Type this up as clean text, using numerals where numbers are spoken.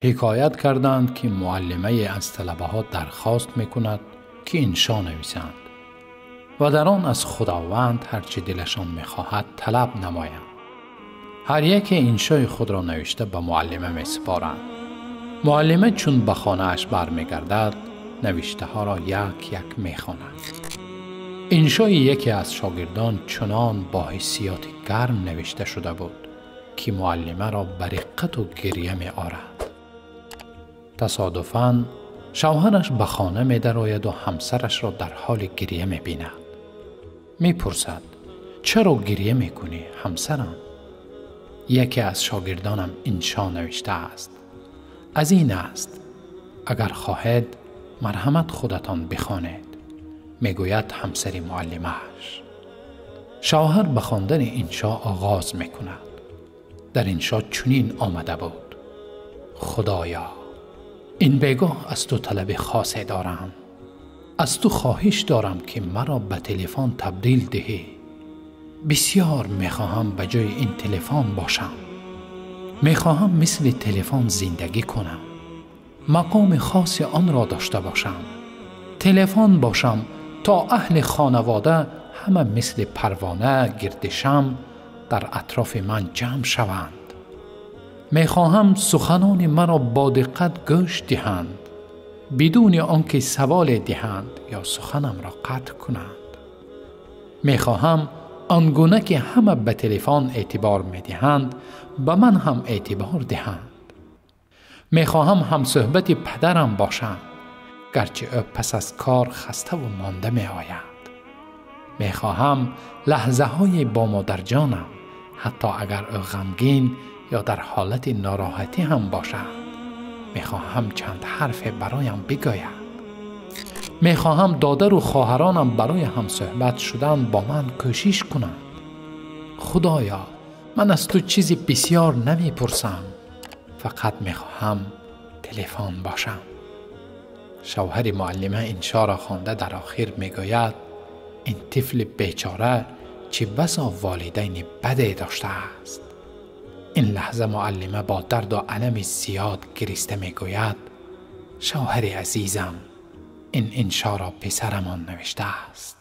Ҳикоят карданд, ки муаллимае аз талабаҳо дархост мекунад, ки иншо нависанд ва дар он аз Худованд ҳарчи дилашон мехоҳад талаб намоянд. Ҳар яке иншои худро навишта ба муаллима месупоранд. Муаллима чун ба хонааш бармегардад, навиштаҳоро як як мехонад. Иншои яке аз шогирдон чунон бо ҳиссиёти гарм навишта шуда буд, ки муаллимаро ба риққату гиря меорад. Тасодуфан шавҳараш ба хона медарояду ҳамсарашро дар ҳоли гиря мебинад. Мепурсад: чаро гиря мекунӣ, ҳамсарам? Яке аз шогирдонам иншо навиштааст. Аз ин аст, агар хоҳед, марҳамат, худатон бихонед, мегӯяд ҳамсари муаллимааш. Шавҳар ба хондани иншо оғоз мекунад. Дар иншо чунин омада буд: Худоё, ин бегоҳ аз ту талаби хосе дорам. Аз ту хоҳиш дорам, ки маро ба телефон табдил диҳӣ. Бисёр мехоҳам ба ҷои ин телефон бошам. Мехоҳам мисли телефон зиндагӣ кунам, мақоми хоси онро дошта бошам, телефон бошам, то аҳли хонавода ҳама мисли парвона гирди шам дар атрофи ман ҷамъ шаванд. Мехоҳам суханони маро бо диққат гӯш диҳанд, бидуни он ки саволе диҳанд ё суханамро қатъ кунанд. Мехоҳам он гуна ки ҳама ба телефон эътибор медиҳанд, ба ман ҳам эътибор диҳанд. Мехоҳам ҳамсӯҳбати падарам бошам, гарчи ӯ пас аз кор хаставу монда меояд. Мехоҳам лаҳзаҳое бо модарҷонам, ҳатто агар ӯ ғамгин ё дар ҳолати нороҳатӣ ҳам бошад. Мехоҳам чанд ҳарфе бароям бигӯяд. Мехоҳам додару хоҳаронам барои ҳамсӯҳбат шудан бо ман кӯшиш кунанд. Худоё, ман аз ту чизи бисёр намепурсам, фақат мехоҳам телефон бошам. Шавҳари муаллима иншоро хонда, дар охир мегӯяд: ин тифли бечора чӣ басо волидайни баде доштааст. Ин лаҳза муаллима бо дарду алами зиёд гириста мегӯяд: шавҳари азизам, ин иншоро писарамон навиштааст.